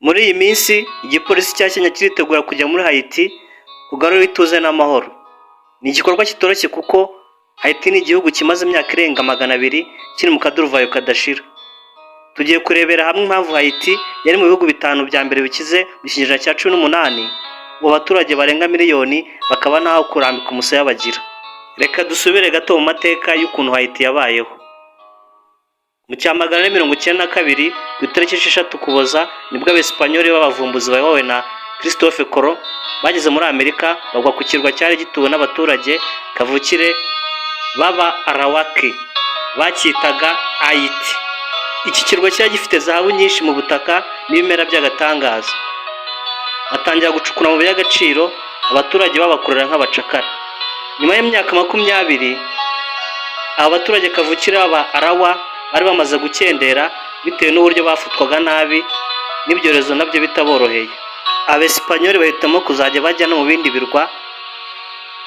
Muri iyi minsi igipolisi cya Kenya kiritegura kujya muri Haiti kugarura ituze n'amahoro. Ni igikorwa kitoroshye kuko Haiti ni igihugu kimaze imyaka irenga 200 kiri mu kaduruvayo kadashira. Tugiye kurebera hamwe impamvu Haiti yari mu bihugu bitanu bya mbere bikize mu kinyejana cya 18, ubu abaturage barenga miliyoni bakaba ntaho kurambika umusaya bagira. Reka dusubire gato mu mateka y'ukuntu Haiti yabayeho. Mu cya 492, ku itariki 6 Ukuboza, nibwo Abesipanyoli b'abavumbuzi bayobowe na Christophe Colomb bageze muri Amerika, bagwa ku kirwa cyari gituwe n'abaturage kavukire b'aba Arawaki, bacyitaga Ayiti. Iki kirwa cyari gifite zahabu nyinshi mu butaka n'ibimera by'agatangaza. Batangira gucukura amabuye y'agaciro, abaturage babakorera nk'abacakara. Nyuma y'imyaka 20, aba baturage kavukire b'aba Arawa bari bamaze gukendera bitewe n'uburyo bafatwaga nabi n'ibyorezo nabyo bitaboroheye. Abesipanyoli bahitamo kuzajya bajya no mu bindi birwa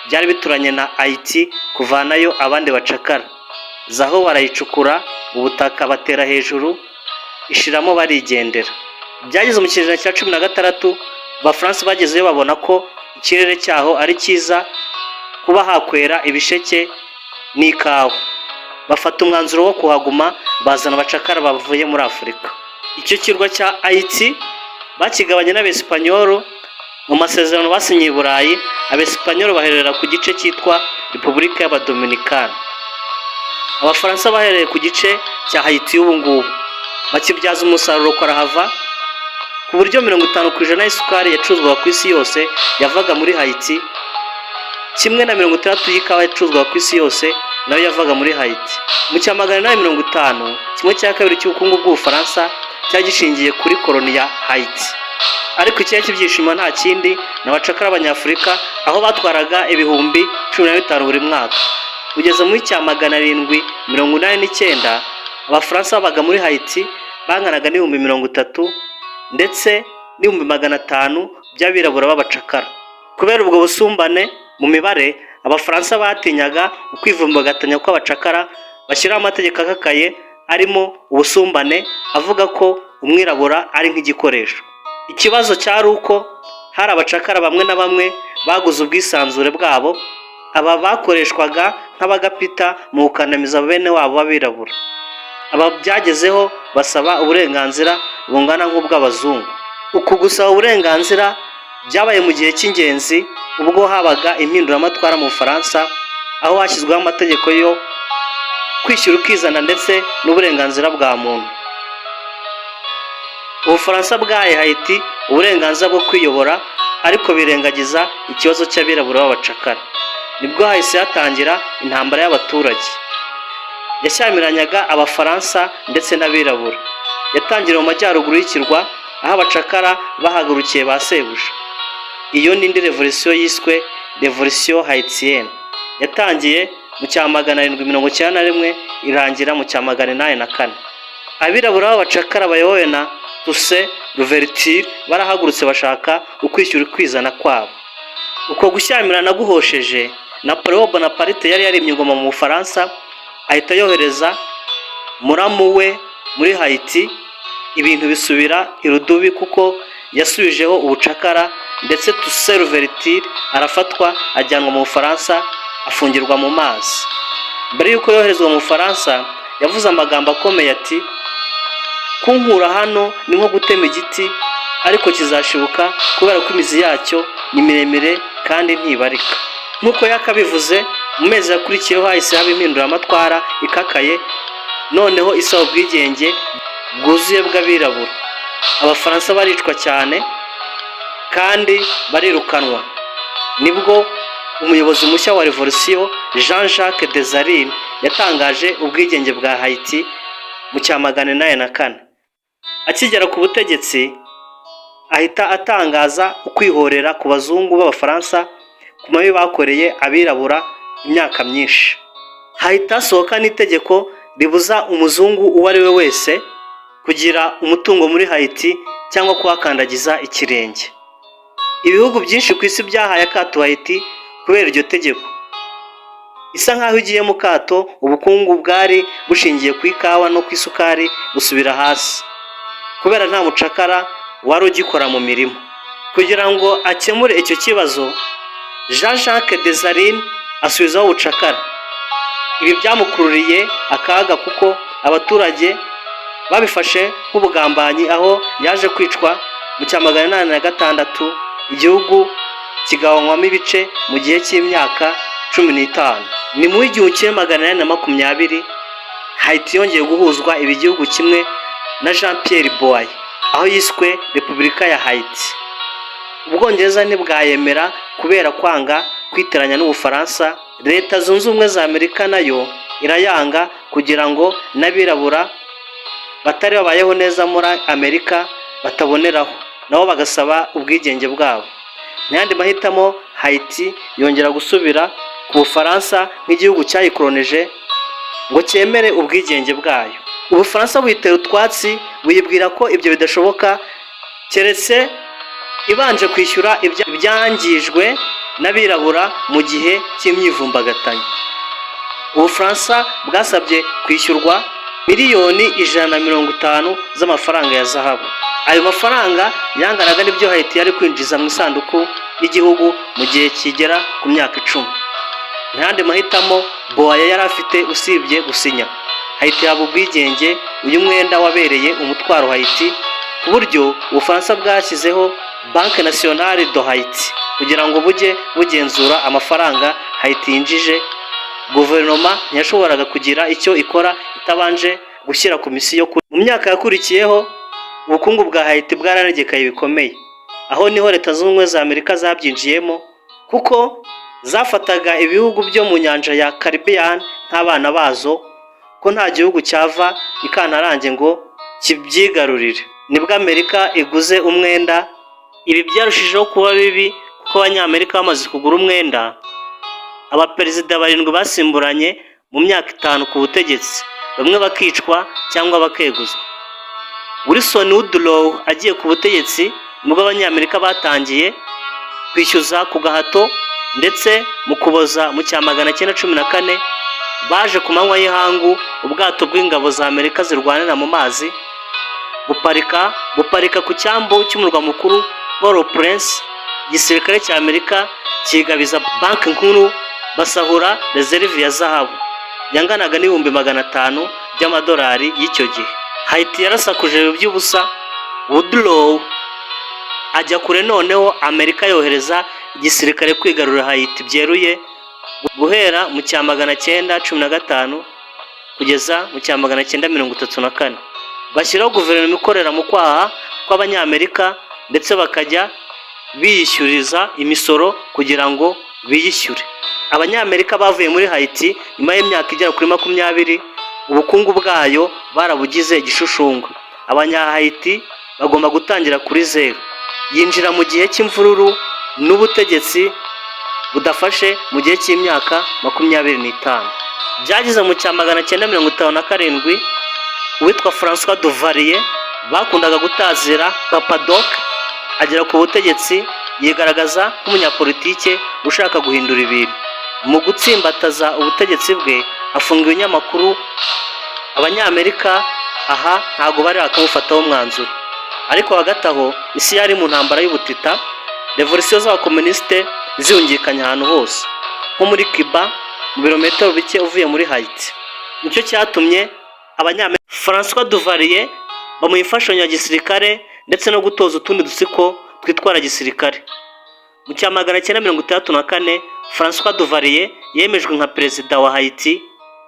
byari bituranye na Haiti kuvanayo abandi bacakara. Zahabu barayicukura, ubutaka batera hejuru, ishiramo, barigendera. Byageze mu kinyejana cya 16, Abafaransa bagezeyo babona ko ikirere cyaho ari cyiza kuba hakwera ibisheke n'ikawa. Bafata umwanzuro wo kuhaguma, bazana abacakara bavuye muri Afurika. Icyo kirwa cya Haiti bakigabanye n'Abesipanyolo mu masezerano basinyiye i Burayi. Abesipanyolo baherera ku gice cyitwa Repubulika y'Abadominikani. Abafaransa bahereye ku gice cya Haiti y'ubu ngubu, bakibyaza umusaruro karahava, ku buryo 50% y'isukari yacuruzwaga ku isi yose yavaga muri Haiti, kimwe na 60 y'ikawa yacuruzwaga ku isi yose nayo yavaga muri Haiti. Mu cya 850, kimwe cya kabiri cy'ubukungu bw'Ubufaransa cyari gishingiye kuri koloni ya Haiti. Ariko icyari kibyishimo nta kindi ni abacakara b'Abanyafurika, aho batwaraga 15,000 buri mwaka. Kugeza muri cya 789, Abafaransa babaga muri Haiti banganaga n'30,000 ndetse n'500,000 by'abirabura b'abacakara. Kubera ubwo busumbane mu mibare, Abafaransa batinyaga ukwivumbagatanya kw'abacakara, bashyiraho amategeko akakaye arimo ubusumbane, avuga ko umwirabura ari nk'igikoresho. Ikibazo cyari uko hari abacakara bamwe na bamwe baguze ubwisanzure bwabo. Aba bakoreshwaga nk'abagapita mu gukandamiza bene wabo b'abirabura. Aba byagezeho basaba uburenganzira bungana nk'ubw'abazungu. Uku gusaba uburenganzira byabaye mu gihe cy'ingenzi, ubwo habaga impinduramatwara mu Bufaransa, aho hashyizweho amategeko yo kwishyira ukizana ndetse n'uburenganzira bwa muntu. Ubufaransa bwahaye Haiti uburenganzira bwo kwiyobora, ariko birengagiza ikibazo cy'abirabura b'abacakara. Nibwo hahise hatangira intambara y'abaturage yashyamiranyaga Abafaransa ndetse n'abirabura. Yatangiriye mu majyaruguru y'ikirwa, aho abacakara bahagurukiye ba sebuja. Iyo ni indi revolisiyo yiswe Révolution haïtienne, yatangiye mu cya 791, irangira mu cya 804. Abirabura b'abacakara bayobowe na Toussaint Louverture barahagurutse, bashaka ukwishyira ukwizana kwabo. Uko gushyamirana guhosheje, Napoleon Bonaparte yari yarimye ingoma mu Bufaransa, ahita yohereza muramu we muri Haiti. Ibintu bisubira irudubi kuko yasubijeho ubucakara, ndetse Toussaint Louverture arafatwa, ajyanwa mu Bufaransa, afungirwa mu mazi. Mbere y'uko yoherezwa mu Bufaransa, yavuze amagambo akomeye ati: "Kunkura hano ni nko gutema igiti, ariko kizashibuka kubera ko imizi yacyo ni miremire kandi ntibarika." Nk'uko yakabivuze, mu mezi yakurikiyeho hahise haba impinduramatwara ikakaye, noneho isaba ubwigenge bwuzuye bw'abirabura. Abafaransa baricwa cyane kandi barirukanwa. Nibwo umuyobozi mushya wa revolisiyo, Jean Jacques Dessalines, yatangaje ubwigenge bwa Haiti mu cya 804. Akigera ku butegetsi, ahita atangaza ukwihorera ku bazungu b'Abafaransa ku mabi bakoreye abirabura imyaka myinshi. Hahita hasohoka n'itegeko ribuza umuzungu uwo ari we wese kugira umutungo muri Haiti cyangwa kuhakandagiza ikirenge. Ibihugu byinshi ku isi byahaye akato Haiti kubera iryo tegeko. Isa nkaho igiye mu kato, ubukungu bwari bushingiye ku ikawa no ku isukari busubira hasi kubera nta mucakara. wari ugikora mu mirima. Kugira ngo akemure icyo kibazo, Jean Jacques Dessalines asubizaho ubucakara. Ibi byamukururiye akaga kuko abaturage babifashe nk'ubugambanyi, aho yaje kwicwa mu cya 806, igihugu kigabanywamo ibice mu gihe cy'imyaka 15. Ni mu 1820 Haiti yongeye guhuzwa iba igihugu kimwe na Jean Pierre Boyer, aho yiswe Repubulika ya Haiti. Ubwongereza ntibwayemera kubera kwanga kwiteranya n'Ubufaransa. Leta Zunze Ubumwe za Amerika nayo irayanga kugira ngo n'abirabura batari babayeho neza muri Amerika bataboneraho nabo bagasaba ubwigenge bwabo. Mu yandi mahitamo, Haiti yongera gusubira ku Bufaransa nk'igihugu cyayikoroneje ngo cyemere ubwigenge bwayo. Ubufaransa buyitera utwatsi, buyibwira ko ibyo bidashoboka keretse ibanje kwishyura ibyangijwe n'abirabura mu gihe cy'imyivumbagatanyo. Ubufaransa bwasabye kwishyurwa miliyoni 150 z'amafaranga ya zahabu. Ayo mafaranga yanganaga n'ibyo Haiti yari kwinjiza mu isanduku y'igihugu mu gihe kigera ku myaka 10. Nta yandi mahitamo Boyer yari afite usibye gusinya. Haiti yaba ubwigenge. Uyu mwenda wabereye umutwaro Haiti ku buryo Ubufaransa bwashyizeho Banque Nationale de Haiti kugira ngo bujye bugenzura amafaranga Haiti yinjije. Guverinoma ntiyashoboraga kugira icyo ikora itabanje gushyira komisiyo. Mu myaka yakurikiyeho, ubukungu bwa Haiti bwaranegekaye bikomeye. Aho niho Leta Zunze Ubumwe za Amerika zabyinjiyemo, kuko zafataga ibihugu byo mu nyanja ya Caribbean nk'abana bazo, ko nta gihugu cyava ikantarange ngo kibyigarurire. Nibwo Amerika iguze umwenda. Ibi byarushijeho kuba bibi kuko Abanyamerika bamaze kugura umwenda, abaperezida barindwi basimburanye mu myaka 5 ku butegetsi, bamwe bakicwa cyangwa bakeguzwa. Wilson Woodrow agiye ku butegetsi, nibwo Abanyamerika batangiye kwishyuza ku gahato, ndetse mu Kuboza mu cya 914 baje ku manywa y'ihangu, ubwato bw'ingabo za Amerika zirwanira mu mazi buparika ku cyambu cy'umurwa mukuru Port-au-Prince. Igisirikare cya Amerika cyigabiza banki nkuru, basahura réserve ya zahabu yanganaga n'500,000 by'amadolari y'icyo gihe. Haiti yarasakuje by'ubusa. Woodrow ajya kure, noneho Amerika yohereza igisirikare kwigarurira Haiti byeruye guhera mu cya 915 kugeza mu cya 934. Bashyiraho guverinoma ikorera mu kwaha kw'Abanyamerika, ndetse bakajya biyishyuriza imisoro kugira ngo biyishyure. Abanyamerika bavuye muri Haiti nyuma y'imyaka igera kuri 20. Ubukungu bwayo barabugize igishushungwa, Abanyahayiti bagomba gutangira kuri zeru. Yinjira mu gihe cy'imvururu n'ubutegetsi budafashe mu gihe cy'imyaka 25. Byageze mu cya 957, uwitwa Francois Duvalier bakundaga gutazira Papa Doc agera ku butegetsi, yigaragaza nk'umunyapolitike ushaka guhindura ibintu. Mu gutsimbataza ubutegetsi bwe, afunga ibinyamakuru. Abanyamerika aha ntabwo bari bakamufataho umwanzuro, ariko hagati aho isi yari mu ntambara y'ubutita, revolisiyo z'abakomunisite ziyungikanya ahantu hose, nko muri Cuba, mu birometero bike uvuye muri Haiti. Nicyo cyatumye Abanyamerika Francois Duvalier bamuha imfashanyo ya gisirikare ndetse no gutoza utundi dutsiko twitwara gisirikare. Mu cya 964, Francois Duvalier yemejwe nka perezida wa Haiti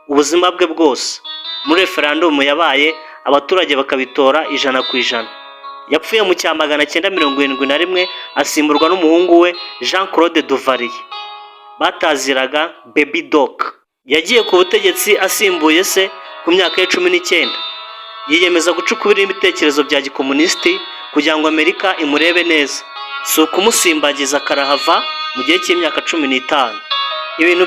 ubuzima bwe bwose muri referandumu yabaye, abaturage bakabitora 100%. Yapfuye mu cya 971, asimburwa n'umuhungu we Jean Claude Duvalier bataziraga Baby Doc. Yagiye ku butegetsi asimbuye se ku myaka ye 19, yiyemeza guca ukubiri n'ibitekerezo bya gikomunisiti kugira ngo Amerika imurebe neza, si ukumusimbagiza karahava mu gihe cy'imyaka 15. Ibintu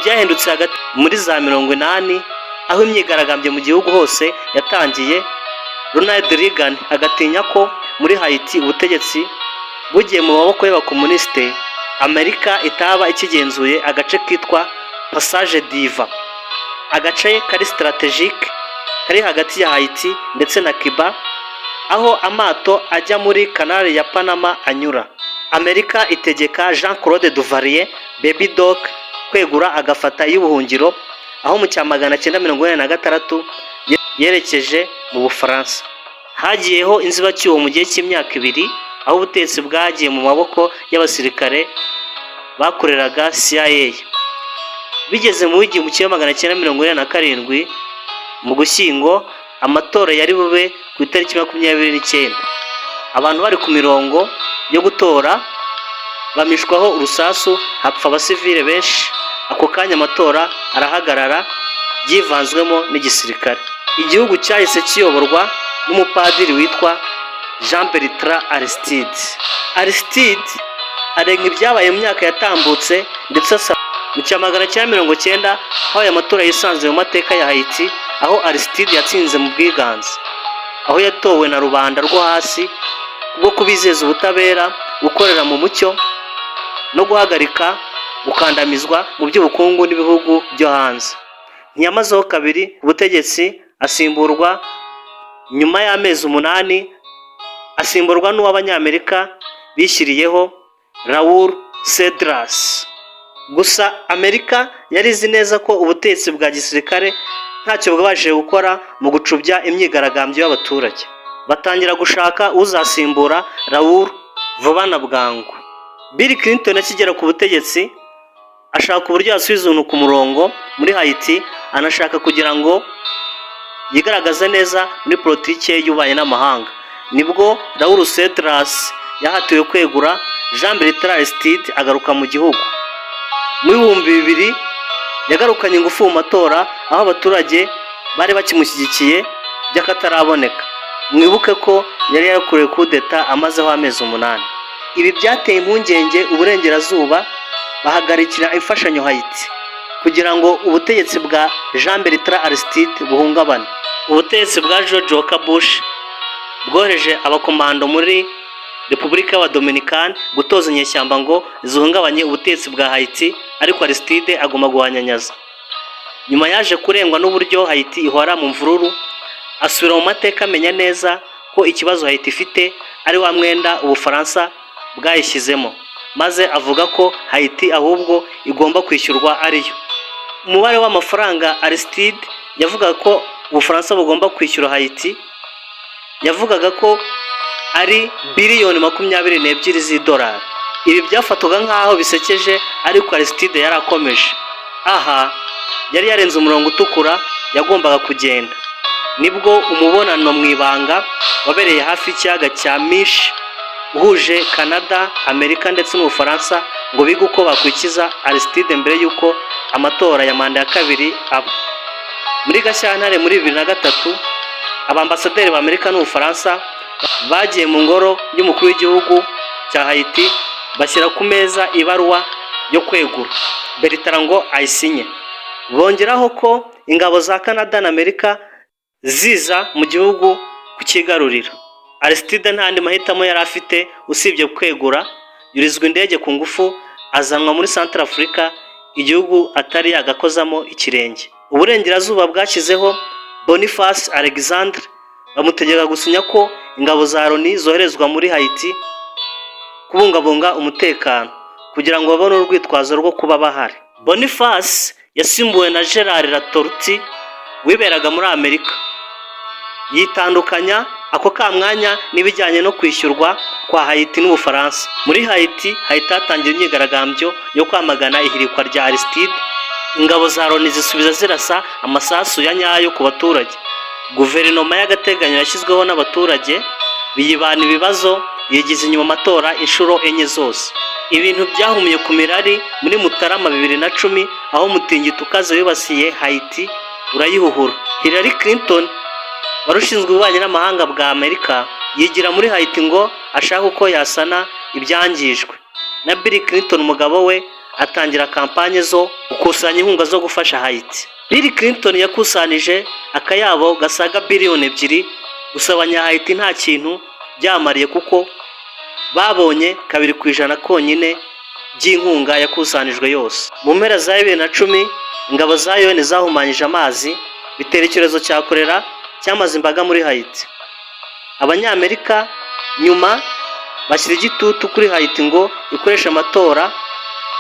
byahindutse hagati muri za 80, aho imyigaragambyo mu gihugu hose yatangiye. Ronald Reagan agatinya ko muri Haiti ubutegetsi bugiye mu maboko y'abakomunisite, Amerika itaba ikigenzuye agace kitwa Passage du Vent, agace kari stratégique kari hagati ya Haiti ndetse na Cuba. Aho amato ajya muri Canal ya Panama anyura. Amerika itegeka Jean Claude Duvalier, Baby Doc, kwegura agafata iy'ubuhungiro, aho mu cya 986 yerekeje mu Bufaransa. Hagiyeho inzibacyuho mu gihe cy'imyaka 2, aho ubutegetsi bwagiye mu maboko y'abasirikare bakoreraga CIA. Bigeze mu 1987 mu Gushyingo, amatora yari bube ku itariki 29. Abantu bari ku mirongo yo gutora bamishwaho urusasu, hapfa abasivile benshi. Ako kanya amatora arahagarara, byivanzwemo n'igisirikare. Igihugu cyahise kiyoborwa n'umupadiri witwa Jean Bertrand Aristide. Aristide arenga ibyabaye mu myaka yatambutse, ndetse asaba. Mu cya 990 habaye amatora yisanzuye mu mateka ya Haiti, aho Aristide yatsinze mu bwiganze, aho yatowe na rubanda rwo hasi kubwo kubizeza ubutabera, gukorera mu mucyo no guhagarika gukandamizwa mu by'ubukungu n'ibihugu byo hanze. Ntiyamazeho kabiri ku butegetsi, asimburwa nyuma y'amezi 8, asimburwa n'uw'Abanyamerika bishyiriyeho, Raoul Cedras. Gusa Amerika yari izi neza ko ubutegetsi bwa gisirikare ntacyo bwabashije gukora mu gucubya imyigaragambyo y'abaturage. Batangira gushaka uzasimbura Raoul vuba na bwangu. Bill Clinton akigera ku butegetsi ashaka uburyo yasubiza ibintu ku murongo muri Haiti, anashaka kugira ngo yigaragaze neza muri politiki ye y'ububanyi n'amahanga. Nibwo Raoul Cedras yahatiwe kwegura, Jean Bertrand Aristide agaruka mu gihugu. Mu 2000 yagarukanye ingufu mu matora, aho abaturage bari bakimushyigikiye by'akataraboneka. Mwibuke ko yari yarakorewe kudeta amazeho amezi 8. Ibi byateye impungenge Uburengerazuba, bahagarikira imfashanyo Haiti kugira ngo ubutegetsi bwa Jean Bertrand Aristide buhungabane. Ubutegetsi bwa George Walker Bush bwohereje abakomando muri Repubulika y'Abadominikani gutoza inyeshyamba ngo zihungabanye ubutegetsi bwa Haiti, ariko Aristide agomba guhanyanyaza. Nyuma yaje kurengwa n'uburyo Haiti ihora mu mvururu, asubira mu mateka, amenya neza ko ikibazo Haiti ifite ari wa mwenda Ubufaransa bwayishyizemo, maze avuga ko Haiti ahubwo igomba kwishyurwa ariyo. Umubare w'amafaranga Aristide yavugaga ko Ubufaransa bugomba kwishyura Haiti, yavugaga ko ari biliyoni 22 z'idolari. Ibi byafatwaga nk'aho bisekeje, ariko Aristide yari akomeje. Aha yari yarenze umurongo utukura, yagombaga kugenda. Nibwo umubonano mu ibanga wabereye hafi y'ikiyaga cya Mishi, uhuje Canada, Amerika ndetse n'Ubufaransa, ngo bige uko bakwikiza Aristide mbere y'uko amatora ya manda ya kabiri aba. Muri Gashyantare muri 2003, abambasaderi ba Amerika n'Ubufaransa bagiye mu ngoro y'umukuru w'igihugu cya Haiti, bashyira ku meza ibaruwa yo kwegura Bertrand ngo ayisinye. Bongeraho ko ingabo za Canada na Amerika ziza mu gihugu kucyigarurira. Aristide nta andi mahitamo yari afite usibye kwegura. Yurizwa indege ku ngufu, azanwa muri Centrafrica, igihugu atari yagakozamo ikirenge. Uburengerazuba bwashyizeho Boniface Alexandre, bamutegeka gusinya ko ingabo za Loni zoherezwa muri Haiti kubungabunga umutekano, kugira ngo babone urwitwazo rwo kuba bahari. Boniface yasimbuwe na Gerard Latortue wiberaga muri Amerika, yitandukanya ako ka mwanya n'ibijyanye no kwishyurwa kwa Haiti n'Ubufaransa. Muri Haiti hahita hatangira imyigaragambyo yo kwamagana ihirikwa rya Aristide. Ingabo za Loni zisubiza zirasa amasasu ya nyayo ku baturage. Guverinoma y'agateganyo yashyizweho n'abaturage biyibana ibibazo, yigiza inyuma amatora inshuro enye zose. Ibintu byahumiye ku mirari muri Mutarama 2010, aho umutingito ukaze wibasiye Haiti urayihuhura. Hillary Clinton wari ushinzwe ububanyi n'amahanga bwa Amerika yigira muri Haiti ngo ashake uko yasana ibyangijwe, na Bill Clinton umugabo we atangira kampanye zo gukusanya inkunga zo gufasha Haiti. Bill Clinton yakusanije akayabo gasaga biliyoni 2, gusa abanya-Haiti nta kintu byamariye kuko babonye 2% konyine by'inkunga yakusanijwe yose. Mu mpera za 2010, ingabo za UN zahumanyije amazi, bitera icyorezo cya kolera cyamaze imbaga muri Haiti. Abanyamerika nyuma bashyira igitutu kuri Haiti ngo ikoreshe amatora,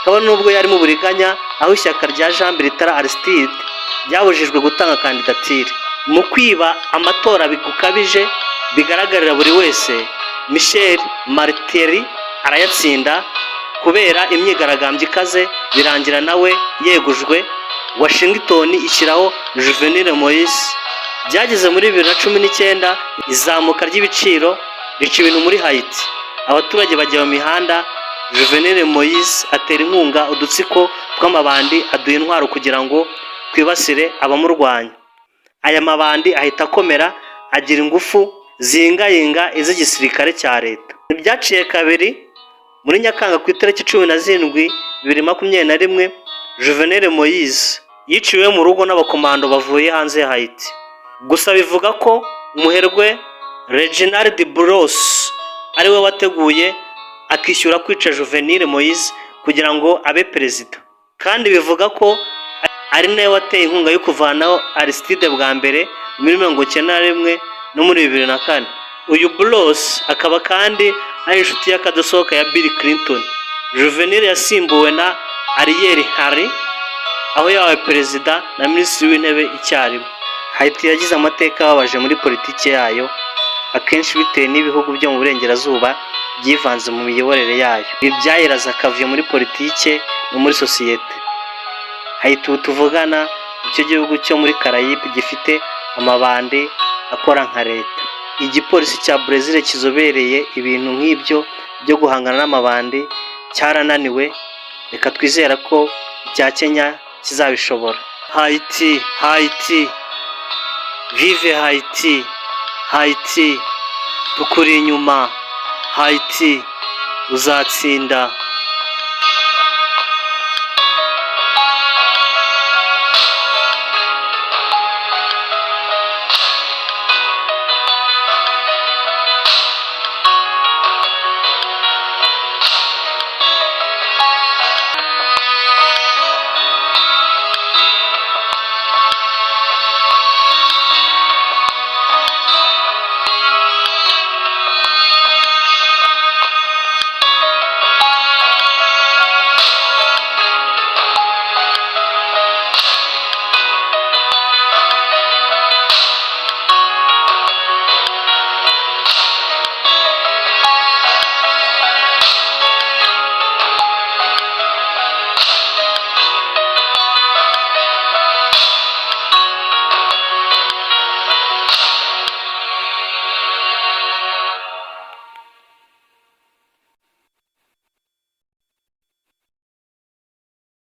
kabone nubwo yari mu buriganya, aho ishyaka rya Jean Bertrand Aristide ryabujijwe gutanga kandidatire. Mu kwiba amatora bigukabije bigaragarira buri wese, Michel Martelly arayatsinda. Kubera imyigaragambyo ikaze, birangira nawe yegujwe, Washington ishyiraho Jovenel Moise. Byageze muri 2019, izamuka ry'ibiciro rica ibintu muri Haiti, abaturage bajya mu mihanda. Jovenel Moise atera inkunga udutsiko tw'amabandi, aduha intwaro kugira ngo twibasire abamurwanya. Aya mabandi ahita akomera, agira ingufu ziyingayinga iz'igisirikare cya leta. Ntibyaciye kabiri, muri Nyakanga ku itariki 17, 2021, Jovenel Moise yiciwe mu rugo n'abakomando bavuye hanze ya Haiti. Gusa bivuga ko umuherwe Reginald Boulos ariwe wateguye akishyura kwica Jovenel Moise kugira ngo abe perezida. Kandi bivuga ko ari nawe wateye inkunga yo kuvanaho Aristide bwa mbere muri 91 no muri 2004. Uyu Boulos akaba kandi ari inshuti y'akadasohoka ya Bill Clinton. Jovenel yasimbuwe na Ariel Henry, aho yabaye perezida na minisitiri w'intebe icyarimwe. Haiti yagize amateka ababaje muri politiki yayo, akenshi bitewe n'ibihugu byo mu burengerazuba byivanze mu miyoborere yayo. Ibi byayiraze akavuyo muri politike no muri sosiyete. Haiti ubu tuvugana icyo gihugu cyo muri Caraïbe gifite amabandi akora nka leta. Igipolisi cya Brazil kizobereye ibintu nk'ibyo byo guhangana n'amabandi cyarananiwe, reka twizere ko icya Kenya kizabishobora. Haiti, Haiti, vive Haiti, Haiti, tukuri inyuma, Haiti, uzatsinda.